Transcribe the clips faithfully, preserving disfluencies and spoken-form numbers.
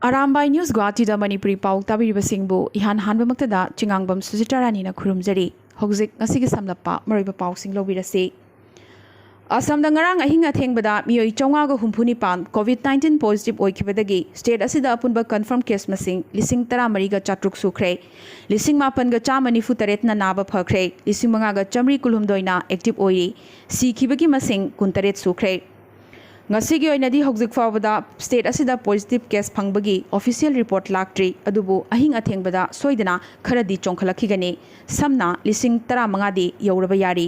Arambai news ꯒꯨꯋꯥꯍꯥꯇꯤꯗ Manipuri ꯄꯥꯎ ꯇꯥꯕꯤꯔꯤꯕꯁꯤꯡꯕꯨ ꯏꯍꯥꯟ ꯍꯥꯟꯕꯃꯛꯇꯗ ꯆꯤꯉꯥꯡꯕꯝ ꯁꯨꯖꯤꯇꯥ ꯔꯥꯅꯤꯅ ꯈꯨꯔꯨꯝꯖꯔꯤ꯫ ꯍꯧꯖꯤꯛ ꯉꯁꯤꯒꯤ ꯁꯝꯂꯞꯄ ꯃꯔꯨꯑꯣꯏꯕ ꯄꯥꯎꯁꯤꯡ ꯂꯧꯕꯤꯔꯁꯤ꯫ ꯑꯁꯥꯝꯗ ꯉꯔꯥꯡ ꯑꯍꯤꯡ ꯑꯊꯦꯡꯕꯗ ꯃꯤꯑꯣꯏ ꯆꯥꯝꯃꯉꯥꯒ ꯍꯨꯝꯐꯨ ꯅꯤꯄꯥꯟ ꯀꯣꯚꯤꯗ ꯅꯥꯏꯟꯇꯤꯟ ꯄꯣꯖꯤꯇꯤꯚ ꯑꯣꯏꯈꯤꯕꯗꯒꯤ ꯁ꯭ꯇꯦꯠ ꯑꯁꯤꯗ ꯑꯄꯨꯟꯕ ꯀꯟꯐꯥꯔꯝ ꯀꯦꯁ ꯃꯁꯤꯡ ꯂꯤꯁꯤꯡ ꯇꯔꯥꯃꯔꯤꯒ ꯆꯥꯇ꯭ꯔꯨꯛ ꯁꯨꯈ꯭ꯔꯦ꯫ ꯂꯤꯁꯤꯡ ꯃꯥꯄꯟꯒ ꯆꯥꯝꯃ ꯅꯤꯐꯨ ꯇꯔꯦꯠꯅ ꯅꯥꯕ ꯐꯈ꯭ꯔꯦ꯫ ꯂꯤꯁꯤꯡ ꯃꯉꯥꯒ ꯆꯥꯝꯃꯔꯤ ꯀꯨꯟꯍꯨꯝꯗꯣꯏꯅ ꯑꯦꯛꯇꯤꯚ ꯑꯣꯏꯔꯤ꯫ ꯁꯤꯈꯤꯕꯒꯤ ꯃꯁꯤꯡ ꯀꯨꯟꯇꯔꯦꯠ ꯁꯨꯈ꯭ꯔꯦ꯫ ꯉꯁꯤꯒꯤ ꯑꯣꯏꯅꯗꯤ ꯍꯧꯖꯤꯛ ꯐꯥꯎꯕꯗ ꯁ꯭ꯇꯦꯠ ꯑꯁꯤꯗ ꯄꯣꯖꯤꯇꯤꯚ ꯀꯦꯁ ꯐꯪꯕꯒꯤ ꯑꯣꯐꯤꯁꯤꯌꯦꯜ ꯔꯤꯄꯣꯔꯠ ꯂꯥꯛꯇ꯭ꯔꯤ, ꯑꯗꯨꯕꯨ ꯑꯍꯤꯡ ꯑꯊꯦꯡꯕꯗ ꯁꯣꯏꯗꯅ ꯈꯔꯗꯤ ꯆꯣꯡꯈꯠꯂꯛꯈꯤꯒꯅꯤ꯫ ꯁꯝꯅ ꯂꯤꯁꯤꯡ ꯇꯔꯥꯃꯉꯥꯗꯤ ꯌꯧꯔꯕ ꯌꯥꯔꯤ꯫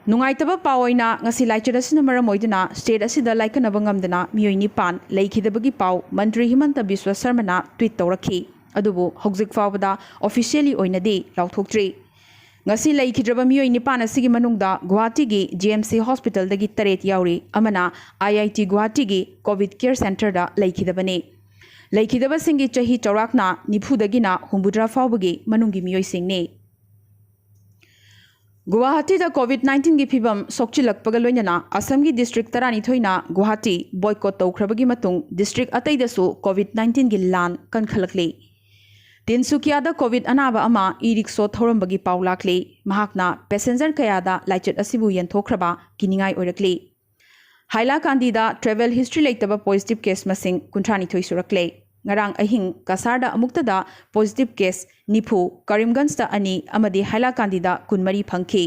ꯅꯨꯡꯉꯥꯏꯇꯕ ꯄꯥꯎ ꯑꯣꯏꯅ ꯉꯁꯤ ꯂꯥꯏꯆꯠ ꯑꯁꯤꯅ ꯃꯔꯝ ꯑꯣꯏꯗꯨꯅ ꯁ꯭ꯇꯦꯠ ꯑꯁꯤꯗ ꯂꯥꯏꯀꯠꯅꯕ ꯉꯝꯗꯅ ꯃꯤꯑꯣꯏ ꯅꯤꯄꯥꯟ ꯂꯩꯈꯤꯗꯕꯒꯤ ꯄꯥꯎ ꯃꯟꯇ꯭ꯔꯤ ꯍꯤꯃꯟꯇ ꯕꯤꯁ꯭ꯋ ꯁꯔꯃꯅ ꯇ꯭ꯋꯤꯠ ꯇꯧꯔꯛꯈꯤ꯫ ꯑꯗꯨꯕꯨ ꯍꯧꯖꯤꯛ ꯐꯥꯎꯕꯗ ꯑꯣꯐꯤꯁꯤꯌꯦꯜꯂꯤ ꯑꯣꯏꯅꯗꯤ ꯂꯥꯎꯊꯣꯛꯇ꯭ꯔꯤ꯫ ꯉꯁꯤ ꯂꯩꯈꯤꯗ꯭ꯔꯕ ꯃꯤꯑꯣꯏ ꯅꯤꯄꯥꯟ ꯑꯁꯤꯒꯤ ꯃꯅꯨꯡꯗ ꯒꯨꯋꯥꯍꯥꯇꯤꯒꯤ ꯖꯤ ꯑꯦꯝ ꯁꯤ ꯍꯣꯁꯄꯤꯇꯥꯜꯗꯒꯤ ꯇꯔꯦꯠ ꯌꯥꯎꯔꯤ, ꯑꯃꯅ ꯑꯥꯏ ꯑꯥꯏ ꯇꯤ ꯒꯨꯋꯥꯍꯥꯇꯤꯒꯤ ꯀꯣꯚꯤꯗ ꯀꯦꯌꯔ ꯁꯦꯟꯇꯔꯗ ꯂꯩꯈꯤꯗꯕꯅꯤ꯫ ꯂꯩꯈꯤꯗꯕꯁꯤꯡꯒꯤ ꯆꯍꯤ ꯆꯥꯎꯔꯥꯛꯅ ꯅꯤꯐꯨꯗꯒꯤꯅ ꯍꯨꯝꯐꯨꯇꯔꯥ ꯐꯥꯎꯕꯒꯤ ꯃꯅꯨꯡꯒꯤ ꯃꯤꯑꯣꯏꯁꯤꯡꯅꯤ꯫ ꯒꯨꯋꯥꯍꯥꯇꯤꯗ ꯀꯣꯚꯤꯗ ꯅꯥꯏꯟꯇꯤꯟꯒꯤ ꯐꯤꯚꯝ ꯁꯣꯛꯆꯤꯜꯂꯛꯄꯒ ꯂꯣꯏꯅꯅ ꯑꯁꯥꯝꯒꯤ ꯗꯤꯁꯇ꯭ꯔꯤꯛ ꯇꯔꯥꯅꯤꯊꯣꯏꯅ ꯒꯨꯋꯥꯍꯥꯇꯤ ꯕꯣꯏꯀꯣꯠ ꯇꯧꯈ꯭ꯔꯕꯒꯤ ꯃꯇꯨꯡ ꯗꯤꯁꯇ꯭ꯔꯤꯛ ꯑꯇꯩꯗꯁꯨ ꯀꯣꯚꯤꯗ ꯅꯥꯏꯟꯇꯤꯟꯒꯤ ꯂꯥꯟ ꯀꯟꯈꯠꯂꯛꯂꯤ꯫ ꯇꯤꯟꯁꯨꯀꯤꯌꯥꯗ ꯀꯣꯚꯤꯗ ꯑꯅꯥꯕ ꯑꯃ ꯏ ꯔꯤꯛꯁꯣ ꯊꯧꯔꯝꯕꯒꯤ ꯄꯥꯎ ꯂꯥꯛꯂꯤ꯫ ꯃꯍꯥꯛꯅ ꯄꯦꯁꯦꯟꯖꯔ ꯀꯌꯥꯗ ꯂꯥꯏꯆꯠ ꯑꯁꯤꯕꯨ ꯌꯦꯟꯊꯣꯛꯈ꯭ꯔꯕ ꯀꯤꯅꯤꯡꯉꯥꯏ ꯑꯣꯏꯔꯛꯂꯤ꯫ ꯍꯥꯏꯂꯥꯀꯥꯟꯗꯤꯗ ꯇ꯭ꯔꯦꯚꯦꯜ ꯍꯤꯁꯇ꯭ꯔꯤ ꯂꯩꯇꯕ ꯄꯣꯖꯤꯇꯤꯚ ꯀꯦꯁ ꯃꯁꯤꯡ ꯀꯨꯟꯊ꯭ꯔꯥꯅꯤꯊꯣꯏ ꯁꯨꯔꯛꯂꯦ꯫ ꯉꯔꯥꯡ ꯑꯍꯤꯡ ꯀꯁꯥꯔꯗ ꯑꯃꯨꯛꯇꯗ ꯄꯣꯖꯤꯇꯤꯚ ꯀꯦꯁ ꯅꯤꯐꯨ, ꯀꯔꯤꯝꯒꯟꯖꯇ ꯑꯅꯤ ꯑꯃꯗꯤ ꯍꯥꯏꯂꯥꯀꯥꯟꯗꯤꯗ ꯀꯨꯟꯃꯔꯤ ꯐꯪꯈꯤ꯫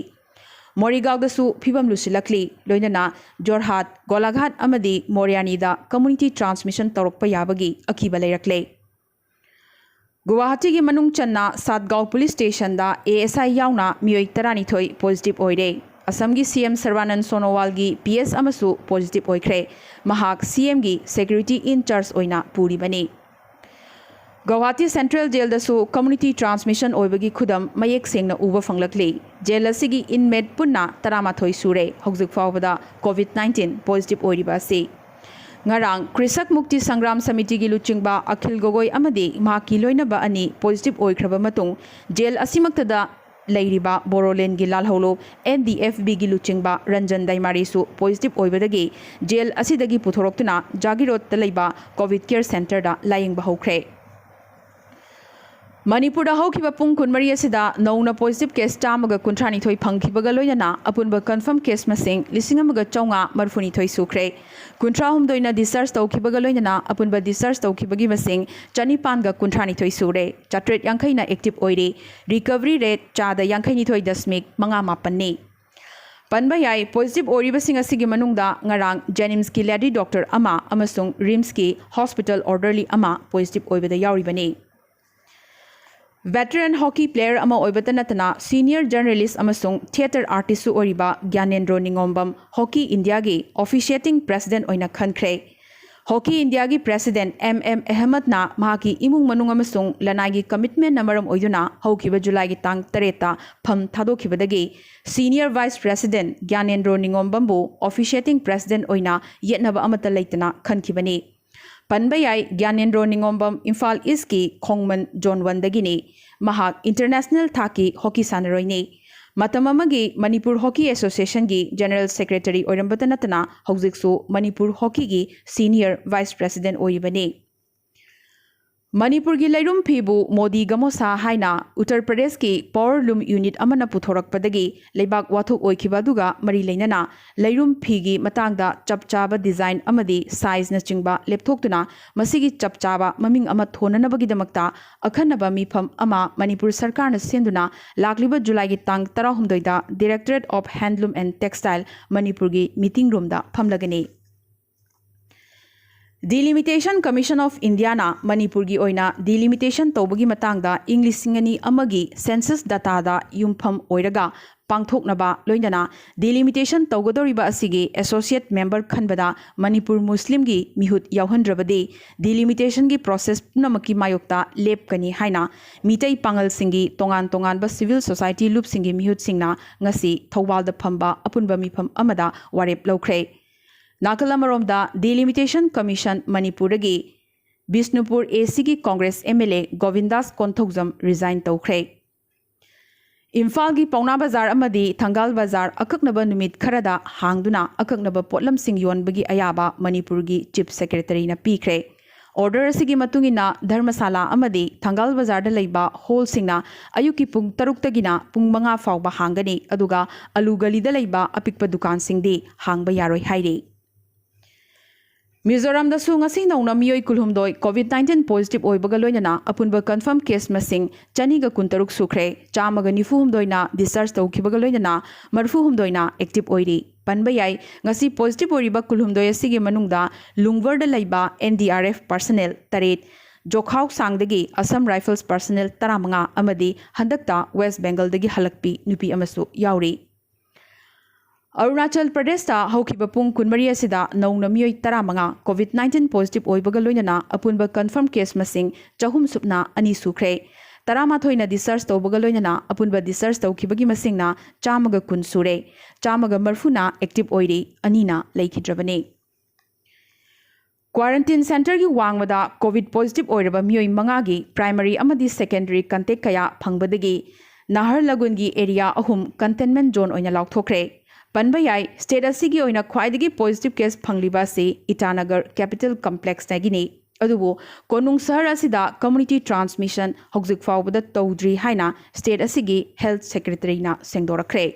ꯃꯣꯔꯤꯒꯥꯎꯗꯁꯨ ꯐꯤꯕꯝ ꯂꯨꯁꯤꯜꯂꯛꯂꯤ꯫ ꯂꯣꯏꯅꯅ ꯖꯣꯔꯍꯥꯠ, ꯒꯣꯂꯥꯘꯥꯠ ꯑꯃꯗꯤ ꯃꯣꯔꯌꯥꯅꯤꯗ ꯀꯝꯃ꯭ꯌꯨꯅꯤꯇꯤ ꯇ꯭ꯔꯥꯟꯁꯃꯤꯁꯟ ꯇꯧꯔꯛꯄ ꯌꯥꯕꯒꯤ ꯑꯀꯤꯕ ꯂꯩꯔꯛꯂꯦ꯫ ꯒꯨꯋꯥꯍꯥꯇꯤꯒꯤ ꯃꯅꯨꯡ ꯆꯟꯅ ꯁꯥꯠꯒꯥꯎ ꯄꯨꯂꯤꯁ ꯁ꯭ꯇꯦꯁꯟꯗ ꯑꯦ ꯑꯦꯁ ꯑꯥꯏ ꯌꯥꯎꯅ ꯃꯤꯑꯣꯏ ꯇꯔꯥꯅꯤꯊꯣꯏ ꯄꯣꯖꯤꯇꯤꯚ ꯑꯣꯏꯔꯦ꯫ ꯑꯁꯥꯝꯒꯤ ꯁꯤ ꯑꯦꯝ ꯁꯔꯕꯥꯅꯟ ꯁꯣꯅꯣꯋꯥꯜꯒꯤ ꯄꯤ ꯑꯦꯁ ꯑꯃꯁꯨ ꯄꯣꯖꯤꯇꯤꯚ ꯑꯣꯏꯈ꯭ꯔꯦ꯫ ꯃꯍꯥꯛ ꯁꯤ ꯑꯦꯝꯒꯤ ꯁꯦꯀ꯭ꯌꯨꯔꯤꯇꯤ ꯏꯟ ꯆꯥꯔꯖ ꯑꯣꯏꯅ ꯄꯨꯔꯤꯕꯅꯤ꯫ ꯒꯧꯍꯥꯇꯤ ꯁꯦꯟꯇ꯭ꯔꯦꯜ ꯖꯦꯜꯗꯁꯨ ꯀꯝꯃ꯭ꯌꯨꯅꯤꯇꯤ ꯇ꯭ꯔꯥꯟꯁꯃꯤꯁꯟ ꯑꯣꯏꯕꯒꯤ ꯈꯨꯗꯝ ꯃꯌꯦꯛ ꯁꯦꯡꯅ ꯎꯕ ꯐꯪꯂꯛꯂꯤ꯫ ꯖꯦꯜ ꯑꯁꯤꯒꯤ ꯏꯟꯃꯦꯠ ꯄꯨꯟꯅ ꯇꯔꯥꯃꯥꯊꯣꯏ ꯁꯨꯔꯦ꯫ ꯍꯧꯖꯤꯛ ꯐꯥꯎꯕꯗ ꯀꯣꯚꯤꯗ ꯅꯥꯏꯟꯇꯤꯟ ꯄꯣꯖꯤꯇꯤꯚ ꯑꯣꯏꯔꯤꯕ ꯑꯁꯤ꯫ ꯉꯔꯥꯡ ꯀ꯭ꯔꯤꯁꯛ ꯃꯨꯛꯇꯤ ꯁꯪꯒ꯭ꯔꯥꯝ ꯁꯃꯤꯇꯤꯒꯤ ꯂꯨꯆꯤꯡꯕ ꯑꯈꯤꯜ ꯒꯣꯒꯣꯏ ꯑꯃꯗꯤ ꯃꯍꯥꯛꯀꯤ ꯂꯣꯏꯅꯕ ꯑꯅꯤ ꯄꯣꯖꯤꯇꯤꯚ ꯑꯣꯏꯈ꯭ꯔꯕ ꯃꯇꯨꯡ ꯖꯦꯜ ꯑꯁꯤꯃꯛꯇꯗ ꯂꯩꯔꯤꯕ ꯕꯣꯔꯣꯂꯦꯟꯒꯤ ꯂꯥꯜꯍꯧꯂꯨꯞ ꯑꯦꯟ ꯗꯤ ꯑꯦꯐ ꯕꯤꯒꯤ ꯂꯨꯆꯤꯡꯕ ꯔꯟꯖꯟ ꯗꯥꯏꯃꯥꯔꯤꯁꯨ ꯄꯣꯖꯤꯇꯤꯚ ꯑꯣꯏꯕꯗꯒꯤ ꯖꯦꯜ ꯑꯁꯤꯗꯒꯤ ꯄꯨꯊꯣꯔꯛꯇꯨꯅ ꯖꯥꯒꯤꯔꯣꯗꯇ ꯂꯩꯕ ꯀꯣꯚꯤꯗ ꯀꯦꯌꯔ ꯁꯦꯟꯇꯔꯗ ꯂꯥꯌꯦꯡꯕ ꯍꯧꯈ꯭ꯔꯦ꯫ ꯃꯅꯤꯄꯨꯔꯗ ꯍꯧꯈꯤꯕ ꯄꯨꯡ ꯀꯨꯟꯃꯔꯤ ꯑꯁꯤꯗ ꯅꯧꯅ ꯄꯣꯖꯤꯇꯤꯚ ꯀꯦꯁ ꯆꯥꯝꯃꯒ ꯀꯨꯟꯊ꯭ꯔꯥꯅꯤꯊꯣꯏ ꯐꯪꯈꯤꯕꯒ ꯂꯣꯏꯅꯅ ꯑꯄꯨꯟꯕ ꯀꯟꯐꯥꯔꯝ ꯀꯦꯁ ꯃꯁꯤꯡ ꯂꯤꯁꯤꯡ ꯑꯃꯒ ꯆꯥꯝꯃꯉꯥ ꯃꯔꯤꯐꯨꯅꯤꯊꯣꯏ ꯁꯨꯈ꯭ꯔꯦ꯫ ꯀꯨꯟꯊ꯭ꯔꯥꯍꯨꯝꯗꯣꯏꯅ ꯗꯤꯁꯆꯥꯔꯖ ꯇꯧꯈꯤꯕꯒ ꯂꯣꯏꯅꯅ ꯑꯄꯨꯟꯕ ꯗꯤꯁꯆꯥꯔꯖ ꯇꯧꯈꯤꯕꯒꯤ ꯃꯁꯤꯡ ꯆꯅꯤꯄꯥꯟꯒ ꯀꯨꯟꯊ꯭ꯔꯥꯅꯤꯊꯣꯏ ꯁꯨꯔꯦ꯫ ꯆꯥꯇ꯭ꯔꯦꯠ ꯌꯥꯡꯈꯩꯅ ꯑꯦꯛꯇꯤꯚ ꯑꯣꯏꯔꯤ꯫ ꯔꯤꯀꯚꯔꯤ ꯔꯦꯠ ꯆꯥꯗ ꯌꯥꯡꯈꯩꯅꯤꯊꯣꯏ ꯗꯁꯃꯤꯛ ꯃꯉꯥ ꯃꯥꯄꯟꯅꯤ꯫ ꯄꯟꯕ ꯌꯥꯏ, ꯄꯣꯖꯤꯇꯤꯚ ꯑꯣꯏꯔꯤꯕꯁꯤꯡ ꯑꯁꯤꯒꯤ ꯃꯅꯨꯡꯗ ꯉꯔꯥꯡ ꯖꯦꯅꯤꯝꯁꯀꯤ ꯂꯦꯗꯤ ꯗꯣꯛꯇꯔ ꯑꯃ ꯑꯃꯁꯨꯡ ꯔꯤꯝꯁꯀꯤ ꯍꯣꯁꯄꯤꯇꯥꯜ ꯑꯣꯔꯗꯔꯂꯤ ꯑꯃ ꯄꯣꯖꯤꯇꯤꯚ ꯑꯣꯏꯕꯗ ꯌꯥꯎꯔꯤꯕꯅꯤ꯫ ꯚꯦꯇꯔꯟ ꯍꯣꯀꯤ ꯄ꯭ꯂꯦꯌꯔ ꯑꯃ ꯑꯣꯏꯕꯇ ꯅꯠꯇꯅ ꯁꯤꯅꯤꯌꯔ ꯖꯔꯅꯦꯂꯤꯁ ꯑꯃꯁꯨꯡ ꯊꯤꯌꯦꯇꯔ ꯑꯥꯔꯇꯤꯁꯁꯨ ꯑꯣꯏꯔꯤꯕ ꯒ꯭ꯌꯥꯅꯦꯟꯗ꯭ꯔꯣ ꯅꯤꯉꯣꯝꯕꯝ ꯍꯣꯀꯤ ꯏꯟꯗꯤꯌꯥꯒꯤ ꯑꯣꯐꯤꯁꯤꯌꯦꯇꯤꯡ ꯄ꯭ꯔꯦꯁꯤꯗꯦꯟꯠ ꯑꯣꯏꯅ ꯈꯟꯈ꯭ꯔꯦ꯫ ꯍꯣꯀꯤ ꯏꯟꯗꯤꯌꯥꯒꯤ ꯄ꯭ꯔꯦꯁꯤꯗꯦꯟꯠ ꯑꯦꯝ ꯑꯦꯝ ꯑꯍꯃꯗꯅ ꯃꯍꯥꯛꯀꯤ ꯏꯃꯨꯡ ꯃꯅꯨꯡ ꯑꯃꯁꯨꯡ ꯂꯅꯥꯏꯒꯤ ꯀꯃꯤꯠꯃꯦꯟꯠꯅ ꯃꯔꯝ ꯑꯣꯏꯗꯨꯅ ꯍꯧꯈꯤꯕ ꯖꯨꯂꯥꯏꯒꯤ ꯇꯥꯡ ꯇꯔꯦꯠꯇ ꯐꯝ ꯊꯥꯗꯣꯛꯈꯤꯕꯗꯒꯤ ꯁꯤꯅꯤꯌꯔ ꯚꯥꯏꯁ ꯄ꯭ꯔꯦꯁꯤꯗꯦꯟꯠ ꯒ꯭ꯌꯥꯅꯦꯟꯗ꯭ꯔꯣ ꯅꯤꯉꯣꯝꯕꯝꯕꯨ ꯑꯣꯐꯤꯁꯤꯌꯦꯇꯤꯡ ꯄ꯭ꯔꯦꯁꯤꯗꯦꯟꯠ ꯑꯣꯏꯅ ꯌꯦꯠꯅꯕ ꯑꯃꯠꯇ ꯂꯩꯇꯅ ꯈꯟꯈꯤꯕꯅꯤ꯫ ꯄꯟꯕ ꯌꯥꯏ, ꯒ꯭ꯌꯥꯅꯦꯟꯗ꯭ꯔꯣ ꯅꯤꯉꯣꯝꯕꯝ ꯏꯝꯐꯥꯜ ꯏꯁꯀꯤ ꯈꯣꯡꯃꯟ ꯖꯣꯟ ꯋꯥꯟꯗꯒꯤꯅꯤ꯫ ꯃꯍꯥꯛ ꯏꯟꯇꯔꯅꯦꯁꯅꯦꯜ ꯊꯥꯛꯀꯤ ꯍꯣꯀꯤ ꯁꯥꯟꯅꯔꯣꯏꯅꯤ꯫ ꯃꯇꯝ ꯑꯃꯒꯤ ꯃꯅꯤꯄꯨꯔ ꯍꯣꯀꯤ ꯑꯦꯁꯣꯁꯤꯌꯦꯁꯟꯒꯤ ꯖꯦꯅꯔꯦꯜ ꯁꯦꯀ꯭ꯔꯦꯇꯔꯤ ꯑꯣꯏꯔꯝꯕꯇ ꯅꯠꯇꯅ ꯍꯧꯖꯤꯛꯁꯨ ꯃꯅꯤꯄꯨꯔ ꯍꯣꯀꯤꯒꯤ ꯁꯤꯅꯤꯌꯔ ꯚꯥꯏꯁ ꯄ꯭ꯔꯦꯁꯤꯗꯦꯟꯠ ꯑꯣꯏꯔꯤꯕꯅꯤ꯫ ꯃꯅꯤꯄꯨꯔꯒꯤ ꯂꯩꯔꯨꯝ ꯐꯤꯕꯨ ꯃꯣꯗꯤ ꯒꯃꯣꯁꯥ ꯍꯥꯏꯅ ꯎꯠꯇꯔ ꯄ꯭ꯔꯗꯦꯁꯀꯤ ꯄꯥꯋꯔ ꯂꯨꯝ ꯌꯨꯅꯤꯠ ꯑꯃꯅ ꯄꯨꯊꯣꯔꯛꯄꯗꯒꯤ ꯂꯩꯕꯥꯛ ꯋꯥꯊꯣꯛ ꯑꯣꯏꯈꯤꯕ ꯑꯗꯨꯒ ꯃꯔꯤ ꯂꯩꯅꯅ ꯂꯩꯔꯨꯝ ꯐꯤꯒꯤ ꯃꯇꯥꯡꯗ ꯆꯞ ꯆꯥꯕ ꯗꯤꯖꯥꯏꯟ ꯑꯃꯗꯤ ꯁꯥꯏꯖꯅꯆꯤꯡꯕ ꯂꯦꯞꯊꯣꯛꯇꯨꯅ ꯃꯁꯤꯒꯤ ꯆꯞ ꯆꯥꯕ ꯃꯃꯤꯡ ꯑꯃ ꯊꯣꯟꯅꯅꯕꯒꯤꯗꯃꯛꯇ ꯑꯈꯟꯅꯕ ꯃꯤꯐꯝ ꯑꯃ ꯃꯅꯤꯄꯨꯔ ꯁꯔꯀꯥꯔꯅ ꯁꯦꯝꯗꯨꯅ ꯂꯥꯛꯂꯤꯕ ꯖꯨꯂꯥꯏꯒꯤ ꯇꯥꯡ ꯇꯔꯥꯍꯨꯝꯗꯣꯏꯗ Directorate of Handloom and Textile ꯃꯅꯤꯄꯨꯔꯒꯤ ꯃꯤꯇꯤꯡ ꯔꯨꯝꯗ ꯐꯝꯂꯒꯅꯤ꯫ Delimitation Commission of Indiaꯅ ꯃꯅꯤꯄꯨꯔꯒꯤ ꯑꯣꯏꯅ ꯗꯤꯂꯤꯃꯤꯇꯦꯁꯟ ꯇꯧꯕꯒꯤ ꯃꯇꯥꯡꯗ ꯏꯪ ꯂꯤꯁꯤꯡ ꯑꯅꯤ ꯑꯃꯒꯤ ꯁꯦꯟꯁꯁ ꯗꯇꯥꯗ ꯌꯨꯝꯐꯝ ꯑꯣꯏꯔꯒ ꯄꯥꯡꯊꯣꯛꯅꯕ ꯂꯣꯏꯅꯅ ꯗꯤꯂꯤꯃꯤꯇꯦꯁꯟ ꯇꯧꯒꯗꯧꯔꯤꯕ ꯑꯁꯤꯒꯤ ꯑꯦꯁꯣꯁꯤꯌꯦꯠ ꯃꯦꯝꯕꯔ ꯈꯟꯕꯗ ꯃꯅꯤꯄꯨꯔ ꯃꯨꯁꯂꯤꯝꯒꯤ ꯃꯤꯍꯨꯠ ꯌꯥꯎꯍꯟꯗ꯭ꯔꯕꯗꯤ ꯗꯤꯂꯤꯃꯤꯇꯦꯁꯟꯒꯤ ꯄ꯭ꯔꯣꯁꯦꯁ ꯄꯨꯝꯅꯃꯛꯀꯤ ꯃꯥꯌꯣꯛꯇ ꯂꯦꯞꯀꯅꯤ ꯍꯥꯏꯅ ꯃꯤꯇꯩ ꯄꯥꯉꯜꯁꯤꯡꯒꯤ ꯇꯣꯉꯥꯟ ꯇꯣꯉꯥꯟꯕ ꯁꯤꯚꯤꯜ ꯁꯣꯁꯥꯏꯇꯤ ꯂꯨꯞꯁꯤꯡꯒꯤ ꯃꯤꯍꯨꯠꯁꯤꯡꯅ ꯉꯁꯤ ꯊꯧꯕꯥꯜꯗ ꯐꯝꯕ ꯑꯄꯨꯟꯕ ꯃꯤꯐꯝ ꯑꯃꯗ ꯋꯥꯔꯦꯞ ꯂꯧꯈ꯭ꯔꯦ꯫ ꯅꯥꯀꯜ ꯑꯃꯔꯣꯝꯗ, ꯗꯤꯂꯤꯃꯤꯇꯦꯁꯟ ꯀꯃꯤꯁꯟ ꯃꯅꯤꯄꯨꯔꯗꯒꯤ ꯕꯤꯁꯅꯨꯄꯨꯔ ꯑꯦ ꯁꯤꯒꯤ Congress M L A Govindas Konthoujam resign ꯇꯧꯈ꯭ꯔꯦ꯫ ꯏꯝꯐꯥꯜꯒꯤ ꯄꯥꯎꯅꯥ ꯕꯖꯥꯔ ꯑꯃꯗꯤ ꯊꯪꯒꯥꯜ ꯕꯖꯥꯔ ꯑꯀꯛꯅꯕ ꯅꯨꯃꯤꯠ ꯈꯔꯗ ꯍꯥꯡꯗꯨꯅ ꯑꯀꯛꯅꯕ ꯄꯣꯠꯂꯝꯁꯤꯡ ꯌꯣꯟꯕꯒꯤ ꯑꯌꯥꯕ ꯃꯅꯤꯄꯨꯔꯒꯤ ꯆꯤꯐ ꯁꯦꯀ꯭ꯔꯦꯇꯔꯤꯅ ꯄꯤꯈ꯭ꯔꯦ꯫ ꯑꯣꯔꯗꯔ ꯑꯁꯤꯒꯤ ꯃꯇꯨꯡ ꯏꯟꯅ ꯙꯔꯃꯁꯥꯂꯥ ꯑꯃꯗꯤ ꯊꯪꯒꯥꯜ ꯕꯖꯥꯔꯗ ꯂꯩꯕ ꯍꯣꯜꯁꯤꯡꯅ ꯑꯌꯨꯛꯀꯤ ꯄꯨꯡ ꯇꯔꯨꯛꯇꯒꯤꯅ ꯄꯨꯡ ꯃꯉꯥ ꯐꯥꯎꯕ ꯍꯥꯡꯒꯅꯤ, ꯑꯗꯨꯒ ꯑꯂꯨ ꯒꯂꯤꯗ ꯂꯩꯕ ꯑꯄꯤꯛꯄ ꯗꯨꯀꯥꯟꯁꯤꯡꯗꯤ ꯍꯥꯡꯕ ꯌꯥꯔꯣꯏ ꯍꯥꯏꯔꯤ꯫ ꯃꯤꯖꯣꯔꯥꯝꯗꯁꯨ ꯉꯁꯤ ꯅꯧꯅ ꯃꯤꯑꯣꯏ ꯀꯨꯟꯍꯨꯝꯗꯣꯏ ꯀꯣꯚꯤꯗ ꯅꯥꯏꯟꯇꯤꯟ ꯄꯣꯖꯤꯇꯤꯚ ꯑꯣꯏꯕꯒ ꯂꯣꯏꯅꯅ ꯑꯄꯨꯟꯕ ꯀꯟꯐꯔꯝ ꯀꯦꯁ ꯃꯁꯤꯡ ꯆꯅꯤꯒ ꯀꯨꯟꯇꯔꯨꯛ ꯁꯨꯈ꯭ꯔꯦ꯫ ꯆꯥꯝꯃꯒ ꯅꯤꯐꯨ ꯍꯨꯝꯗꯣꯏꯅ ꯗꯤꯁꯆꯥꯔꯖ ꯇꯧꯈꯤꯕꯒ ꯂꯣꯏꯅꯅ ꯃꯔꯤꯐꯨ ꯍꯨꯝꯗꯣꯏꯅ ꯑꯦꯛꯇꯤꯚ ꯑꯣꯏꯔꯤ꯫ ꯄꯟꯕ ꯌꯥꯏ, ꯉꯁꯤ ꯄꯣꯖꯤꯇꯤꯚ ꯑꯣꯏꯔꯤꯕ ꯀꯨꯟꯍꯨꯝꯗꯣꯏ ꯑꯁꯤꯒꯤ ꯃꯅꯨꯡꯗ ꯂꯨꯡꯕꯔꯗ ꯂꯩꯕ N D R F personal ꯇꯔꯦꯠ, ꯖꯣꯈꯥꯎ ꯁꯥꯡꯗꯒꯤ ꯑꯁꯝ ꯔꯥꯏꯐꯜꯁ ꯄꯔꯁꯅꯦꯜ ꯇꯔꯥꯃꯉꯥ ꯑꯃꯗꯤ ꯍꯟꯗꯛꯇ ꯋꯦꯁ ꯕꯦꯡꯒꯜꯗꯒꯤ ꯍꯜꯂꯛꯄꯤ ꯅꯨꯄꯤ ꯑꯃꯁꯨ ꯌꯥꯎꯔꯤ꯫ ꯑꯔꯨꯅꯥꯆꯜ ꯄ꯭ꯔꯗꯦꯁꯇ ꯍꯧꯈꯤꯕ ꯄꯨꯡ ꯀꯨꯟꯃꯔꯤ ꯑꯁꯤꯗ ꯅꯧꯅ ꯃꯤꯑꯣꯏ ꯇꯔꯥꯃꯉꯥ ꯀꯣꯚꯤꯗ ꯅꯥꯏꯟꯇꯤꯟ ꯄꯣꯖꯤꯇꯤꯚ ꯑꯣꯏꯕꯒ ꯂꯣꯏꯅꯅ ꯑꯄꯨꯟꯕ ꯀꯟꯐꯔꯝ ꯀꯦꯁ ꯃꯁꯤꯡ ꯆꯍꯨꯝ ꯁꯨꯞꯅ ꯑꯅꯤ ꯁꯨꯈ꯭ꯔꯦ꯫ ꯇꯔꯥꯃꯥꯊꯣꯏꯅ ꯗꯤꯁꯆꯥꯔꯖ ꯇꯧꯕꯒ ꯂꯣꯏꯅꯅ ꯑꯄꯨꯟꯕ ꯗꯤꯁꯆꯥꯔꯖ ꯇꯧꯈꯤꯕꯒꯤ ꯃꯁꯤꯡꯅ ꯆꯥꯝꯃꯒ ꯀꯨꯟ ꯁꯨꯔꯦ꯫ ꯆꯥꯝꯃꯒ ꯃꯔꯤꯐꯨꯅ ꯑꯦꯛꯇꯤꯚ ꯑꯣꯏꯔꯤ, ꯑꯅꯤꯅ ꯂꯩꯈꯤꯗ꯭ꯔꯕꯅꯤ꯫ ꯀ꯭ꯋꯥꯔꯦꯟꯇꯤꯟ ꯁꯦꯟꯇꯔꯒꯤ ꯋꯥꯡꯃꯗ ꯀꯣꯚꯤꯗ ꯄꯣꯖꯤꯇꯤꯚ ꯑꯣꯏꯔꯕ ꯃꯤꯑꯣꯏ ꯃꯉꯥꯒꯤ ꯄ꯭ꯔꯥꯏꯃꯔꯤ ꯑꯃꯗꯤ ꯁꯦꯀꯦꯟꯗꯔꯤ ꯀꯟꯇꯦꯛ ꯀꯌꯥ ꯐꯪꯕꯗꯒꯤ ꯅꯍꯔꯂꯒꯨꯟꯒꯤ ꯑꯦꯔꯤꯌꯥ ꯑꯍꯨꯝ ꯀꯟꯇꯦꯟꯃꯦꯟꯠ ꯖꯣꯟ ꯑꯣꯏꯅ ꯂꯥꯎꯊꯣꯛꯈ꯭ꯔꯦ꯫ ꯄꯟꯕ ꯌꯥꯏ, ꯁ꯭ꯇꯦꯠ ꯑꯁꯤꯒꯤ ꯑꯣꯏꯅ ꯈ꯭ꯋꯥꯏꯗꯒꯤ ꯄꯣꯖꯤꯇꯤꯚ ꯀꯦꯁ ꯐꯪꯂꯤꯕ ꯑꯁꯤ ꯏꯇꯥꯅꯒꯔ ꯀꯦꯄꯤꯇꯦꯜ ꯀꯝꯄ꯭ꯂꯦꯛꯁꯇꯒꯤꯅꯤ꯫ ꯑꯗꯨꯕꯨ ꯀꯣꯅꯨꯡ ꯁꯍꯔ ꯑꯁꯤꯗ ꯀꯝꯃ꯭ꯌꯨꯅꯤꯇꯤ ꯇ꯭ꯔꯥꯟꯁꯃꯤꯁꯟ ꯍꯧꯖꯤꯛ ꯐꯥꯎꯕꯗ ꯇꯧꯗ꯭ꯔꯤ ꯍꯥꯏꯅ ꯁ꯭ꯇꯦꯠ ꯑꯁꯤꯒꯤ ꯍꯦꯜꯊ ꯁꯦꯀ꯭ꯔꯦꯇꯔꯤꯅ ꯁꯦꯡꯗꯣꯔꯛꯈ꯭ꯔꯦ꯫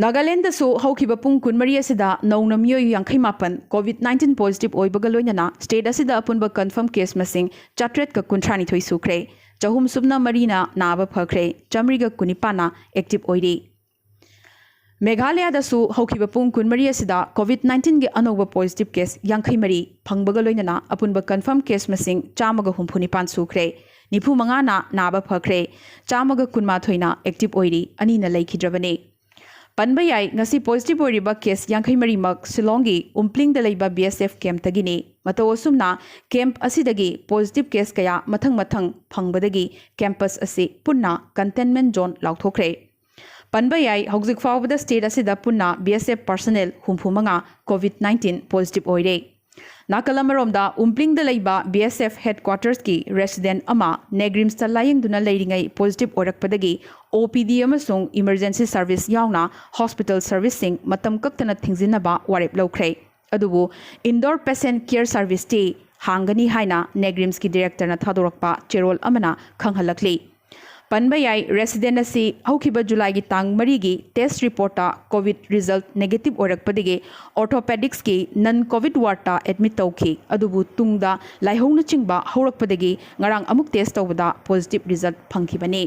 ꯅꯥꯒꯥꯂꯦꯟꯗꯁꯨ ꯍꯧꯈꯤꯕ ꯄꯨꯡ ꯀꯨꯟꯃꯔꯤ ꯑꯁꯤꯗ ꯅꯧꯅ ꯃꯤꯑꯣꯏ ꯌꯥꯡꯈꯩ ꯃꯥꯄꯟ ꯀꯣꯚꯤꯗ ꯅꯥꯏꯟꯇꯤꯟ ꯄꯣꯖꯤꯇꯤꯚ ꯑꯣꯏꯕꯒ ꯂꯣꯏꯅꯅ ꯁ꯭ꯇꯦꯠ ꯑꯁꯤꯗ ꯑꯄꯨꯟꯕ ꯀꯟꯐꯔꯝ ꯀꯦꯁ ꯃꯁꯤꯡ ꯆꯥꯇ꯭ꯔꯦꯠꯀ ꯀꯨꯟꯊ꯭ꯔꯥꯅꯤꯊꯣꯏ ꯁꯨꯈ꯭ꯔꯦ꯫ ꯆꯍꯨꯝ ꯁꯨꯞꯅ ꯃꯔꯤꯅ ꯅꯥꯕ ꯐꯈ꯭ꯔꯦ꯫ ꯆꯥꯃꯔꯤꯒ ꯀꯨꯟꯅꯤꯄꯥꯟꯅ ꯑꯦꯛꯇꯤꯚ ꯑꯣꯏꯔꯤ꯫ ꯃꯦꯘꯥꯂꯌꯥꯗꯁꯨ ꯍꯧꯈꯤꯕ ꯄꯨꯡ ꯀꯨꯟꯃꯔꯤ ꯑꯁꯤꯗ ꯀꯣꯚꯤꯗ ꯅꯥꯏꯟꯇꯤꯟꯒꯤ ꯑꯅꯧꯕ ꯄꯣꯖꯤꯇꯤꯚ ꯀꯦꯁ ꯌꯥꯡꯈꯩ ꯃꯔꯤ ꯐꯪꯕꯒ ꯂꯣꯏꯅꯅ ꯑꯄꯨꯟꯕ ꯀꯟꯐꯔꯝ ꯀꯦꯁ ꯃꯁꯤꯡ ꯆꯥꯝꯃꯒ ꯍꯨꯝꯐꯨ ꯅꯤꯄꯥꯟ ꯁꯨꯈ꯭ꯔꯦ꯫ ꯅꯤꯐꯨ ꯃꯉꯥꯅ ꯅꯥꯕ ꯐꯈ꯭ꯔꯦ꯫ ꯆꯥꯝꯃꯒ ꯀꯨꯟꯃꯥꯊꯣꯏꯅ ꯑꯦꯛꯇꯤꯚ ꯑꯣꯏꯔꯤ, ꯑꯅꯤꯅ ꯂꯩꯈꯤꯗ꯭ꯔꯕꯅꯤ꯫ ꯄꯟꯕ ꯌꯥꯏ, ꯉꯁꯤ ꯄꯣꯖꯤꯇꯤꯚ ꯑꯣꯏꯔꯤꯕ ꯀꯦꯁ ꯌꯥꯡꯈꯩ ꯃꯔꯤꯃꯛ ꯁꯤꯂꯣꯡꯒꯤ ꯎꯝꯄ꯭ꯂꯤꯡꯗ ꯂꯩꯕ ꯕꯤ ꯑꯦꯁ ꯑꯦꯐ ꯀꯦꯝꯞꯇꯒꯤꯅꯤ꯫ ꯃꯇꯧ ꯑꯁꯨꯝꯅ ꯀꯦꯝꯞ ꯑꯁꯤꯗꯒꯤ ꯄꯣꯖꯤꯇꯤꯚ ꯀꯦꯁ ꯀꯌꯥ ꯃꯊꯪ ꯃꯊꯪ ꯐꯪꯕꯗꯒꯤ ꯀꯦꯝꯄꯁ ꯑꯁꯤ ꯄꯨꯟꯅ ꯀꯟꯇꯦꯟꯃꯦꯟꯠ ꯖꯣꯟ ꯂꯥꯎꯊꯣꯛꯈ꯭ꯔꯦ꯫ ꯄꯟꯕ ꯌꯥꯏ, ꯍꯧꯖꯤꯛ ꯐꯥꯎꯕꯗ ꯁ꯭ꯇꯦꯠ ꯑꯁꯤꯗ ꯄꯨꯟꯅ ꯕꯤ ꯑꯦꯁ ꯑꯦꯐ ꯄꯔꯁꯅꯦꯜ ꯍꯨꯝꯐꯨ ꯃꯉꯥ ꯀꯣꯚꯤꯗ ꯅꯥꯏꯟꯇꯤꯟ ꯄꯣꯖꯤꯇꯤꯚ ꯑꯣꯏꯔꯦ꯫ ꯅꯥꯀꯜ ꯑꯃꯔꯣꯝꯗ, ꯎꯝꯄ꯭ꯂꯤꯡꯗ ꯂꯩꯕ ꯕꯤ ꯑꯦꯁ ꯑꯦꯐ ꯍꯦꯗꯀ꯭ꯋꯥꯇꯔꯁꯀꯤ ꯔꯦꯁꯤꯗꯦꯟꯠ ꯑꯃ ꯅꯦꯒ꯭ꯔꯤꯝꯁꯇ ꯂꯥꯌꯦꯡꯗꯨꯅ ꯂꯩꯔꯤꯉꯩ ꯄꯣꯖꯤꯇꯤꯚ ꯑꯣꯏꯔꯛꯄꯗꯒꯤ ꯑꯣ ꯄꯤ ꯗꯤ ꯑꯃꯁꯨꯡ ꯏꯃꯔꯖꯦꯟꯁꯤ ꯁꯔꯚꯤꯁ ꯌꯥꯎꯅ ꯍꯣꯁꯄꯤꯇꯥꯜ ꯁꯔꯚꯤꯁꯁꯤꯡ ꯃꯇꯝ ꯀꯛꯇꯅ ꯊꯤꯡꯖꯤꯟꯅꯕ ꯋꯥꯔꯦꯞ ꯂꯧꯈ꯭ꯔꯦ꯫ ꯑꯗꯨꯕꯨ ꯏꯟꯗꯣꯔ ꯄꯦꯁꯦꯟꯠ ꯀꯦꯌꯔ ꯁꯔꯚꯤꯁꯇꯤ ꯍꯥꯡꯒꯅꯤ ꯍꯥꯏꯅ ꯅꯦꯒ꯭ꯔꯤꯝꯁꯀꯤ ꯗꯤꯔꯦꯛꯇꯔꯅ ꯊꯥꯗꯣꯔꯛꯄ ꯆꯦꯔꯣꯜ ꯑꯃꯅ ꯈꯪꯍꯜꯂꯛꯂꯤ꯫ ꯄꯟꯕ ꯌꯥꯏ, ꯔꯦꯁꯤꯗꯦꯟꯠ ꯑꯁꯤ ꯍꯧꯈꯤꯕ ꯖꯨꯂꯥꯏꯒꯤ ꯇꯥꯡ ꯃꯔꯤꯒꯤ ꯇꯦꯁ ꯔꯤꯄꯣꯔꯠꯇ ꯀꯣꯚꯤꯗ ꯔꯤꯖꯜꯠ ꯅꯦꯒꯦꯇꯤꯚ ꯑꯣꯏꯔꯛꯄꯗꯒꯤ ꯑꯣꯔꯊꯣꯄꯦꯗꯤꯛꯁꯀꯤ ꯅꯟ ꯀꯣꯚꯤꯗ ꯋꯥꯔꯗꯇ ꯑꯦꯗꯃꯤꯠ ꯇꯧꯈꯤ꯫ ꯑꯗꯨꯕꯨ ꯇꯨꯡꯗ ꯂꯥꯏꯍꯧꯅꯆꯤꯡꯕ ꯍꯧꯔꯛꯄꯗꯒꯤ ꯉꯔꯥꯡ ꯑꯃꯨꯛ ꯇꯦꯁ ꯇꯧꯕꯗ ꯄꯣꯖꯤꯇꯤꯚ ꯔꯤꯖꯜꯠ ꯐꯪꯈꯤꯕꯅꯤ꯫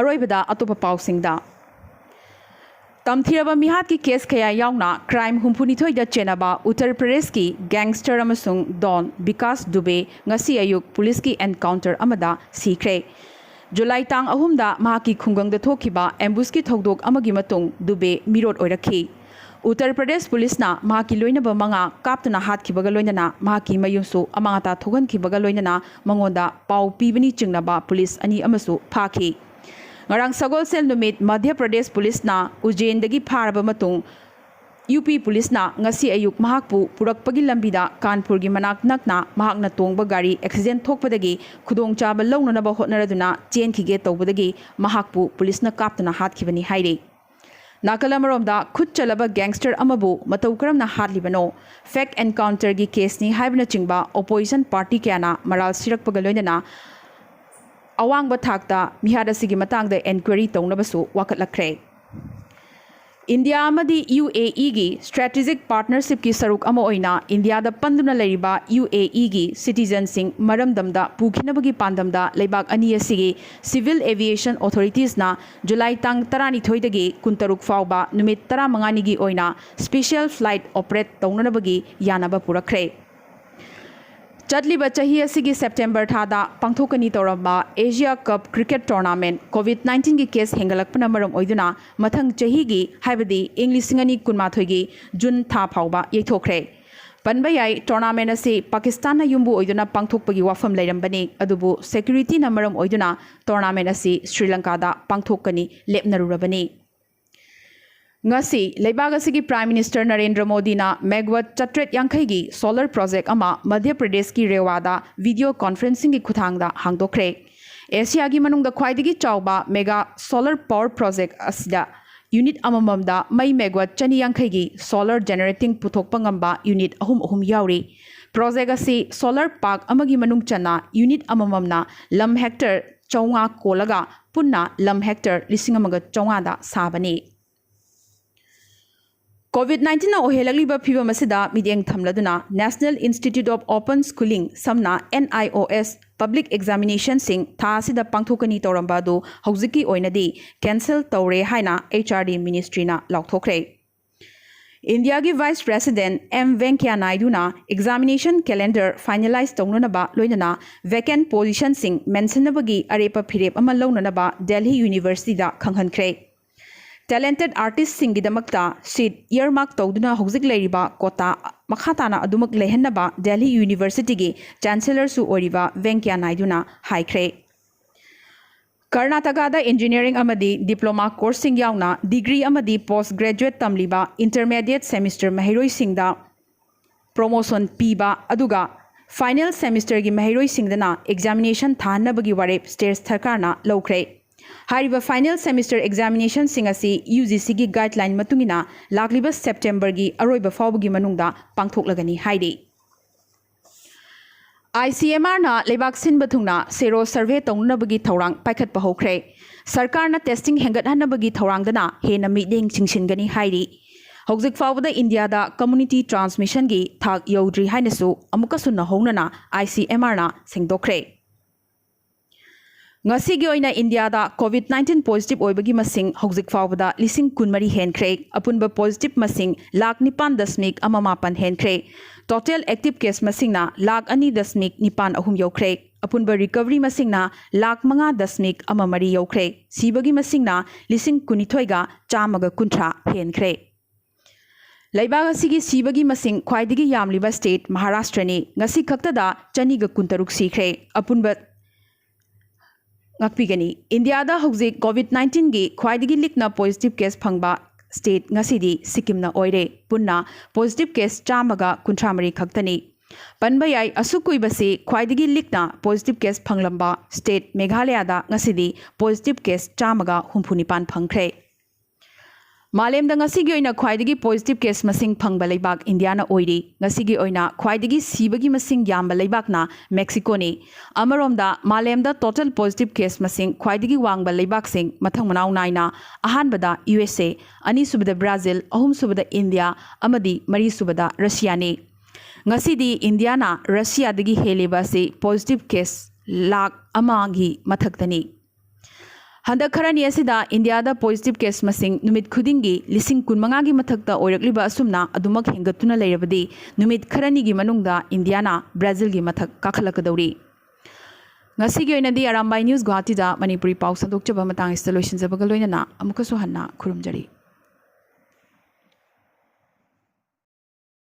ꯑꯔꯣꯏꯕꯗ ꯑꯇꯣꯞꯄ ꯄꯥꯎꯁꯤꯡꯗ, ꯇꯝꯊꯤꯔꯕ ꯃꯤꯍꯥꯠꯀꯤ ꯀꯦꯁ ꯀꯌꯥ ꯌꯥꯎꯅ ꯀ꯭ꯔꯥꯏꯝ ꯍꯨꯝꯐꯨꯅꯤꯊꯣꯏꯗ ꯆꯦꯟꯅꯕ ꯎꯠꯇꯔ ꯄ꯭ꯔꯗꯦꯁꯀꯤ ꯒꯦꯡꯁꯇꯔ ꯑꯃꯁꯨꯡ ꯗꯣꯟ ꯕꯤꯀꯥꯁ ꯗꯨꯕꯦ ꯉꯁꯤ ꯑꯌꯨꯛ ꯄꯨꯂꯤꯁꯀꯤ ꯑꯦꯟꯀꯥꯎꯟꯇꯔ ꯑꯃꯗ ꯁꯤꯈ꯭ꯔꯦ꯫ ꯖꯨꯂꯥꯏ ꯇꯥꯡ ꯑꯍꯨꯝꯗ ꯃꯍꯥꯛꯀꯤ ꯈꯨꯡꯒꯪꯗ ꯊꯣꯛꯈꯤꯕ ꯑꯦꯝꯕꯨꯁꯀꯤ ꯊꯧꯗꯣꯛ ꯑꯃꯒꯤ ꯃꯇꯨꯡ ꯗꯨꯕꯦ ꯃꯤꯔꯣꯠ ꯑꯣꯏꯔꯛꯈꯤ꯫ ꯎꯠꯇꯔ ꯄ꯭ꯔꯗꯦꯁ ꯄꯨꯂꯤꯁꯅ ꯃꯍꯥꯛꯀꯤ ꯂꯣꯏꯅꯕ ꯃꯉꯥ ꯀꯥꯞꯇꯨꯅ ꯍꯥꯠꯈꯤꯕꯒ ꯂꯣꯏꯅꯅ ꯃꯍꯥꯛꯀꯤ ꯃꯌꯨꯝꯁꯨ ꯑꯃꯥꯡ ꯑꯇꯥ ꯊꯣꯛꯍꯟꯈꯤꯕꯒ ꯂꯣꯏꯅꯅ ꯃꯉꯣꯟꯗ ꯄꯥꯎ ꯄꯤꯕꯅꯤ ꯆꯤꯡꯅꯕ ꯄꯨꯂꯤꯁ ꯑꯅꯤ ꯑꯃꯁꯨ ꯐꯥꯈꯤ꯫ ꯉꯔꯥꯡ ꯁꯒꯣꯜꯁꯦꯜ ꯅꯨꯃꯤꯠ ꯃꯙ꯭ꯌ ꯄ꯭ꯔꯗꯦꯁ ꯄꯨꯂꯤꯁꯅ ꯎꯖꯦꯟꯗꯒꯤ ꯐꯥꯔꯕ ꯃꯇꯨꯡ, ꯌꯨ ꯄꯤ ꯄꯨꯂꯤꯁꯅ ꯉꯁꯤ ꯑꯌꯨꯛ ꯃꯍꯥꯛꯄꯨ ꯄꯨꯔꯛꯄꯒꯤ ꯂꯝꯕꯤꯗ ꯀꯥꯟꯄꯨꯔꯒꯤ ꯃꯅꯥꯛ ꯅꯛꯅ ꯃꯍꯥꯛꯅ ꯇꯣꯡꯕ ꯒꯥꯔꯤ ꯑꯦꯛꯁꯤꯗꯦꯟꯠ ꯊꯣꯛꯄꯗꯒꯤ ꯈꯨꯗꯣꯡꯆꯥꯕ ꯂꯧꯅꯅꯕ ꯍꯣꯠꯅꯔꯗꯨꯅ ꯆꯦꯟꯈꯤꯒꯦ ꯇꯧꯕꯗꯒꯤ ꯃꯍꯥꯛꯄꯨ ꯄꯨꯂꯤꯁꯅ ꯀꯥꯞꯇꯨꯅ ꯍꯥꯠꯈꯤꯕꯅꯤ ꯍꯥꯏꯔꯤ꯫ ꯅꯥꯀꯜ ꯑꯃꯔꯣꯝꯗ, ꯈꯨꯠ ꯆꯜꯂꯕ ꯒꯦꯡꯁꯇꯔ ꯑꯃꯕꯨ ꯃꯇꯧ ꯀꯔꯝꯅ ꯍꯥꯠꯂꯤꯕꯅꯣ? ꯐꯦꯛ ꯑꯦꯟꯀꯥꯎꯟꯇꯔꯒꯤ ꯀꯦꯁꯅꯤ ꯍꯥꯏꯕꯅꯆꯤꯡꯕ ꯑꯣꯄꯣꯖꯤꯁꯟ ꯄꯥꯔꯇꯤ ꯀꯌꯥꯅ ꯃꯔꯥꯜ ꯁꯤꯔꯛꯄꯒ ꯂꯣꯏꯅꯅ ꯑꯋꯥꯡꯕ ꯊꯥꯛꯇ ꯃꯤꯍꯥꯠ ꯑꯁꯤꯒꯤ ꯃꯇꯥꯡꯗ ꯑꯦꯟꯀ꯭ꯋꯥꯏꯔꯤ ꯇꯧꯅꯕꯁꯨ ꯋꯥꯀꯠꯂꯛꯈ꯭ꯔꯦ꯫ ꯏꯟꯗꯤꯌꯥ ꯑꯃꯗꯤ ꯌꯨ ꯑꯦ ꯏꯒꯤ ꯁ꯭ꯇ꯭ꯔꯦꯇꯦꯖꯤꯛ ꯄꯥꯔꯠꯅꯔꯁꯤꯞꯀꯤ ꯁꯔꯨꯛ ꯑꯃ ꯑꯣꯏꯅ ꯏꯟꯗꯤꯌꯥꯗ ꯄꯟꯗꯨꯅ ꯂꯩꯔꯤꯕ ꯌꯨ ꯑꯦ ꯏꯒꯤ ꯁꯤꯇꯤꯖꯟꯁꯤꯡ ꯃꯔꯝꯗꯝꯗ ꯄꯨꯈꯤꯅꯕꯒꯤ ꯄꯥꯟꯗꯝꯗ ꯂꯩꯕꯥꯛ ꯑꯅꯤ ꯑꯁꯤꯒꯤ ꯁꯤꯚꯤꯜ ꯑꯦꯚꯤꯌꯦꯁꯟ ꯑꯣꯊꯣꯔꯤꯇꯤꯁꯅ ꯖꯨꯂꯥꯏ ꯇꯥꯡ ꯇꯔꯥꯅꯤꯊꯣꯏꯗꯒꯤ ꯀꯨꯟꯇꯔꯨꯛ ꯐꯥꯎꯕ ꯅꯨꯃꯤꯠ ꯇꯔꯥꯃꯉꯥꯅꯤꯒꯤ ꯑꯣꯏꯅ ꯁ꯭ꯄꯦꯁꯤꯌꯦꯜ ꯐ꯭ꯂꯥꯏꯠ ꯑꯣꯄꯔꯦꯠ ꯇꯧꯅꯅꯕꯒꯤ ꯌꯥꯅꯕ ꯄꯨꯔꯛꯈ꯭ꯔꯦ꯫ ꯆꯠꯂꯤꯕ ꯆꯍꯤ ꯑꯁꯤꯒꯤ ꯁꯦꯞꯇꯦꯝꯕꯔ ꯊꯥꯗ ꯄꯥꯡꯊꯣꯛꯀꯅꯤ ꯇꯧꯔꯝꯕ ꯑꯦꯁꯤꯌꯥ ꯀꯞ ꯀ꯭ꯔꯤꯀꯦꯠ ꯇꯣꯔꯅꯥꯃꯦꯟꯠ ꯀꯣꯚꯤꯗ ꯅꯥꯏꯟꯇꯤꯟꯒꯤ ꯀꯦꯁ ꯍꯦꯟꯒꯠꯂꯛꯄꯅ ꯃꯔꯝ ꯑꯣꯏꯗꯨꯅ ꯃꯊꯪ ꯆꯍꯤꯒꯤ, ꯍꯥꯏꯕꯗꯤ ꯏꯪ ꯂꯤꯁꯤꯡ ꯑꯅꯤ ꯀꯨꯟꯃꯥꯊꯣꯏꯒꯤ ꯖꯨꯟ ꯊꯥ ꯐꯥꯎꯕ ꯌꯩꯊꯣꯛꯈ꯭ꯔꯦ꯫ ꯄꯟꯕ ꯌꯥꯏ, ꯇꯣꯔꯅꯥꯃꯦꯟꯠ ꯑꯁꯤ ꯄꯥꯀꯤꯁꯇꯥꯟꯅ ꯌꯨꯝꯕꯨ ꯑꯣꯏꯗꯨꯅ ꯄꯥꯡꯊꯣꯛꯄꯒꯤ ꯋꯥꯐꯝ ꯂꯩꯔꯝꯕꯅꯤ, ꯑꯗꯨꯕꯨ ꯁꯦꯀ꯭ꯌꯨꯔꯤꯇꯤꯅ ꯃꯔꯝ ꯑꯣꯏꯗꯨꯅ ꯇꯣꯔꯅꯥꯃꯦꯟꯠ ꯑꯁꯤ ꯁ꯭ꯔꯤꯂꯪꯀꯥꯗ ꯄꯥꯡꯊꯣꯛꯀꯅꯤ ꯂꯦꯞꯅꯔꯨꯔꯕꯅꯤ꯫ ꯉꯁꯤ ꯂꯩꯕꯥꯛ ꯑꯁꯤꯒꯤ Prime Minister ꯅꯔꯦꯟꯗ꯭ꯔ ꯃꯣꯗꯤꯅ megawatt ꯆꯥꯇ꯭ꯔꯦꯠ ꯌꯥꯡꯈꯩꯒꯤ solar project ꯑꯃ ꯃꯙ꯭ꯌ ꯄ꯭ꯔꯗꯦꯁꯀꯤ ꯔꯦꯋꯥꯗ video conferencingꯒꯤ ꯈꯨꯠꯊꯥꯡꯗ ꯍꯥꯡꯗꯣꯛꯈ꯭ꯔꯦ꯫ ꯑꯦꯁꯤꯌꯥꯒꯤ ꯃꯅꯨꯡꯗ ꯈ꯭ꯋꯥꯏꯗꯒꯤ ꯆꯥꯎꯕ mega solar power project ꯑꯁꯤꯗ unit ꯑꯃꯃꯝꯗ ꯃꯩ megawatt ꯆꯅꯤ ꯌꯥꯡꯈꯩꯒꯤ solar generating ꯄꯨꯊꯣꯛꯄ ꯉꯝꯕ unit ꯑꯍꯨꯝ ꯑꯍꯨꯝ ꯌꯥꯎꯔꯤ꯫ Project ꯑꯁꯤ solar park ꯑꯃꯒꯤ ꯃꯅꯨꯡ ꯆꯟꯅ unit ꯑꯃꯃꯝꯅ ꯂꯝ hectare ꯆꯥꯝꯃꯉꯥ ꯀꯣꯜꯂꯒ ꯄꯨꯟꯅ ꯂꯝ hectare ꯂꯤꯁꯤꯡ ꯑꯃꯒ ꯆꯥꯝꯃꯉꯥꯗ ꯁꯥꯕꯅꯤ꯫ COVID nineteen ꯅ ꯑꯣꯏꯍꯜꯂꯛꯂꯤꯕ ꯐꯤꯚꯝ ꯑꯁꯤꯗ ꯃꯤꯠꯌꯦꯡ ꯊꯝꯂꯗꯨꯅ National Institute of Open Schooling, ꯁꯝꯅ N I O S, public examinationꯁꯤꯡ ꯊꯥ ꯑꯁꯤꯗ ꯄꯥꯡꯊꯣꯛꯀꯅꯤ ꯇꯧꯔꯝꯕ ꯑꯗꯨ ꯍꯧꯖꯤꯛꯀꯤ ꯑꯣꯏꯅꯗꯤ cancel ꯇꯧꯔꯦ ꯍꯥꯏꯅ H R D ministryꯅ ꯂꯥꯎꯊꯣꯛꯈ꯭ꯔꯦ꯫ ꯏꯟꯗꯤꯌꯥꯒꯤ Vice President M ꯚꯦꯡꯀꯌꯥ ꯅꯥꯏꯗꯨꯅ examination calendar finalize ꯇꯧꯅꯅꯕ ꯂꯣꯏꯅꯅ vacant positionꯁꯤꯡ ꯃꯦꯟꯁꯤꯟꯅꯕꯒꯤ ꯑꯔꯦꯞꯄ ꯐꯤꯔꯦꯞ ꯑꯃ ꯂꯧꯅꯅꯕ ꯗꯦꯜꯍꯤ Universityꯗ ꯈꯪꯍꯟꯈ꯭ꯔꯦ꯫ Talented artistꯁꯤꯡꯒꯤꯗꯃꯛꯇ seat earmark ꯇꯧꯗꯨꯅ ꯍꯧꯖꯤꯛ ꯂꯩꯔꯤꯕ quota ꯃꯈꯥ ꯇꯥꯅ ꯑꯗꯨꯃꯛ ꯂꯩꯍꯟꯅꯕ ꯗꯦꯜꯍꯤ Universityꯒꯤ Chancellorꯁꯨ ꯑꯣꯏꯔꯤꯕ ꯚꯦꯡꯀꯌꯥ ꯅꯥꯏꯗꯨꯅ ꯍꯥꯏꯈ꯭ꯔꯦ꯫ ꯀꯔꯅꯥꯇꯀꯥꯗ engineering ꯑꯃꯗꯤ diploma courseꯁꯤꯡ ꯌꯥꯎꯅ degree ꯑꯃꯗꯤ post graduate ꯇꯝꯂꯤꯕ intermediate semester ꯃꯍꯩꯔꯣꯏꯁꯤꯡꯗ promotion ꯄꯤꯕ, ꯑꯗꯨꯒ final semesterꯒꯤ ꯃꯍꯩꯔꯣꯏꯁꯤꯡꯗꯅ examination ꯊꯥꯍꯟꯅꯕꯒꯤ ꯋꯥꯔꯦꯞ state ꯁꯔꯀꯥꯔꯅ ꯂꯧꯈ꯭ꯔꯦ꯫ ꯍꯥꯏꯔꯤꯕ final semester examinationꯁꯤꯡ ꯑꯁꯤ UGCꯒꯤ guideline ꯃꯇꯨꯡ ꯏꯟꯅ ꯂꯥꯛꯂꯤꯕ Septemberꯒꯤ ꯑꯔꯣꯏꯕ ꯐꯥꯎꯕꯒꯤ ꯃꯅꯨꯡꯗ ꯄꯥꯡꯊꯣꯛꯂꯒꯅꯤ ꯍꯥꯏꯔꯤ꯫ ICMRꯅ ꯂꯩꯕꯥꯛ ꯁꯤꯟꯕ ꯊꯨꯡꯅ ꯁꯦꯔꯣ survey ꯇꯧꯅꯅꯕꯒꯤ ꯊꯧꯔꯥꯡ ꯄꯥꯏꯈꯠꯄ ꯍꯧꯈ꯭ꯔꯦ꯫ ꯁꯔꯀꯥꯔꯅ testing ꯍꯦꯟꯒꯠꯍꯟꯅꯕꯒꯤ ꯊꯧꯔꯥꯡꯗꯅ ꯍꯦꯟꯅ ꯃꯤꯠꯌꯦꯡ ꯆꯤꯡꯁꯤꯟꯒꯅꯤ ꯍꯥꯏꯔꯤ꯫ ꯍꯧꯖꯤꯛ ꯐꯥꯎꯕꯗ ꯏꯟꯗꯤꯌꯥꯗ community transmissionꯒꯤ ꯊꯥꯛ ꯌꯧꯗ꯭ꯔꯤ ꯍꯥꯏꯅꯁꯨ ꯑꯃꯨꯛꯀꯁꯨ ꯅꯧꯍꯧꯅꯅ ICMRꯅ ꯁꯦꯡꯗꯣꯛꯈ꯭ꯔꯦ꯫ ꯉꯁꯤꯒꯤ ꯑꯣꯏꯅ ꯏꯟꯗꯤꯌꯥꯗ COVID nineteen positive ꯑꯣꯏꯕꯒꯤ ꯃꯁꯤꯡ ꯍꯧꯖꯤꯛ ꯐꯥꯎꯕꯗ ꯂꯤꯁꯤꯡ ꯀꯨꯟꯃꯔꯤ ꯍꯦꯟꯈ꯭ꯔꯦ꯫ ꯑꯄꯨꯟꯕ positive ꯃꯁꯤꯡ ꯂꯥꯈ ꯅꯤꯄꯥꯟ ꯗꯁꯃꯤꯛ ꯑꯃ ꯃꯥꯄꯟ ꯍꯦꯟꯈ꯭ꯔꯦ꯫ Total active case ꯃꯁꯤꯡꯅ ꯂꯥꯈ ꯑꯅꯤ ꯗꯁꯃꯤꯛ ꯅꯤꯄꯥꯟ ꯑꯍꯨꯝ ꯌꯧꯈ꯭ꯔꯦ꯫ ꯑꯄꯨꯟꯕ recovery ꯃꯁꯤꯡꯅ ꯂꯥꯈ ꯃꯉꯥ ꯗꯁꯃꯤꯛ ꯑꯃ ꯃꯔꯤ ꯌꯧꯈ꯭ꯔꯦ꯫ ꯁꯤꯕꯒꯤ ꯃꯁꯤꯡꯅ ꯂꯤꯁꯤꯡ ꯀꯨꯟꯅꯤꯊꯣꯏꯒ ꯆꯥꯝꯃꯒ ꯀꯨꯟꯊ꯭ꯔꯥ ꯍꯦꯟꯈ꯭ꯔꯦ꯫ ꯂꯩꯕꯥꯛ ꯑꯁꯤꯒꯤ ꯁꯤꯕꯒꯤ ꯃꯁꯤꯡ ꯈ꯭ꯋꯥꯏꯗꯒꯤ ꯌꯥꯝꯂꯤꯕ state ꯃꯍꯥꯔꯥꯁꯇ꯭ꯔꯅꯤ꯫ ꯉꯁꯤ ꯈꯛꯇꯗ ꯆꯅꯤꯒ ꯀꯨꯟꯇꯔꯨꯛ ꯁꯤꯈ꯭ꯔꯦ꯫ ꯑꯄꯨꯟꯕ ꯉꯥꯛꯄꯤꯒꯅꯤ꯫ ꯏꯟꯗꯤꯌꯥꯗ ꯍꯧꯖꯤꯛ COVID nineteenꯒꯤ ꯈ꯭ꯋꯥꯏꯗꯒꯤ ꯂꯤꯛꯅ positive case ꯐꯪꯕ ꯁ꯭ꯇꯦꯠ ꯉꯁꯤꯗꯤ ꯁꯤꯛꯀꯤꯝꯅ ꯑꯣꯏꯔꯦ꯫ ꯄꯨꯟꯅ ꯄꯣꯖꯤꯇꯤꯚ ꯀꯦꯁ ꯆꯥꯝꯃꯒ ꯀꯨꯟꯊ꯭ꯔꯥ ꯃꯔꯤ ꯈꯛꯇꯅꯤ꯫ ꯄꯟꯕ ꯌꯥꯏ, ꯑꯁꯨꯛ ꯀꯨꯏꯕꯁꯤ ꯈ꯭ꯋꯥꯏꯗꯒꯤ ꯂꯤꯛꯅ ꯄꯣꯖꯤꯇꯤꯚ ꯀꯦꯁ ꯐꯪꯂꯝꯕ ꯁ꯭ꯇꯦꯠ ꯃꯦꯘꯥꯂꯌꯥꯗ ꯉꯁꯤꯗꯤ ꯄꯣꯖꯤꯇꯤꯚ ꯀꯦꯁ ꯆꯥꯝꯃꯒ ꯍꯨꯝꯐꯨ ꯅꯤꯄꯥꯟ ꯐꯪꯈ꯭ꯔꯦ꯫ ꯃꯥꯂꯦꯝꯗ ꯉꯁꯤꯒꯤ ꯑꯣꯏꯅ ꯈ꯭ꯋꯥꯏꯗꯒꯤ ꯄꯣꯖꯤꯇꯤꯚ ꯀꯦꯁ ꯃꯁꯤꯡ ꯐꯪꯕ ꯂꯩꯕꯥꯛ ꯏꯟꯗꯤꯌꯥꯅ ꯑꯣꯏꯔꯤ꯫ ꯉꯁꯤꯒꯤ ꯑꯣꯏꯅ ꯈ꯭ꯋꯥꯏꯗꯒꯤ ꯁꯤꯕꯒꯤ ꯃꯁꯤꯡ ꯌꯥꯝꯕ ꯂꯩꯕꯥꯛꯅ ꯃꯦꯛꯁꯤꯀꯣꯅꯤ꯫ ꯑꯃꯔꯣꯝꯗ, ꯃꯥꯂꯦꯝꯗ ꯇꯣꯇꯦꯜ ꯄꯣꯖꯤꯇꯤꯚ ꯀꯦꯁ ꯃꯁꯤꯡ ꯈ꯭ꯋꯥꯏꯗꯒꯤ ꯋꯥꯡꯕ ꯂꯩꯕꯥꯛꯁꯤꯡ ꯃꯊꯪ ꯃꯅꯥꯎ ꯅꯥꯏꯅ ꯑꯍꯥꯟꯕꯗ ꯌꯨ ꯑꯦꯁ ꯑꯦ, ꯑꯅꯤꯁꯨꯕꯗ ꯕ꯭ꯔꯥꯖꯤꯜ, ꯑꯍꯨꯝꯁꯨꯕꯗ ꯏꯟꯗꯤꯌꯥ ꯑꯃꯗꯤ ꯃꯔꯤꯁꯨꯕꯗ ꯔꯁꯤꯌꯥꯅꯤ꯫ ꯉꯁꯤꯗꯤ ꯏꯟꯗꯤꯌꯥꯅ ꯔꯁꯤꯌꯥꯗꯒꯤ ꯍꯦꯜꯂꯤꯕ ꯑꯁꯤ ꯄꯣꯖꯤꯇꯤꯚ ꯀꯦꯁ ꯂꯥꯈ ꯑꯃꯒꯤ ꯃꯊꯛꯇꯅꯤ꯫ ꯍꯟꯗꯛ ꯈꯔꯅꯤ ꯑꯁꯤꯗ ꯏꯟꯗꯤꯌꯥꯗ ꯄꯣꯖꯤꯇꯤꯚ ꯀꯦꯁ ꯃꯁꯤꯡ ꯅꯨꯃꯤꯠ ꯈꯨꯗꯤꯡꯒꯤ ꯂꯤꯁꯤꯡ ꯀꯨꯟꯃꯉꯥꯒꯤ ꯃꯊꯛꯇ ꯑꯣꯏꯔꯛꯂꯤꯕ ꯑꯁꯨꯝꯅ ꯑꯗꯨꯃꯛ ꯍꯦꯟꯒꯠꯇꯨꯅ ꯂꯩꯔꯕꯗꯤ, ꯅꯨꯃꯤꯠ ꯈꯔꯅꯤꯒꯤ ꯃꯅꯨꯡꯗ ꯏꯟꯗꯤꯌꯥꯅ ꯕ꯭ꯔꯥꯖꯤꯜꯒꯤ ꯃꯊꯛ ꯀꯥꯈꯠꯂꯛꯀꯗꯧꯔꯤ꯫ ꯉꯁꯤꯒꯤ ꯑꯣꯏꯅꯗꯤ ꯑꯔꯥꯝꯕꯥꯏ ꯅ꯭ꯌꯨꯁ ꯒꯨꯋꯥꯍꯥꯇꯤꯗ ꯃꯅꯤꯄꯨꯔꯤ ꯄꯥꯎ ꯁꯟꯗꯣꯛꯆꯕ ꯃꯇꯥꯡ ꯑꯁꯤꯗ ꯂꯣꯏꯁꯤꯟꯖꯕꯒ ꯂꯣꯏꯅꯅ ꯑꯃꯨꯛꯀꯁꯨ ꯍꯟꯅ ꯈꯨꯔꯨꯝꯖꯔꯤ꯫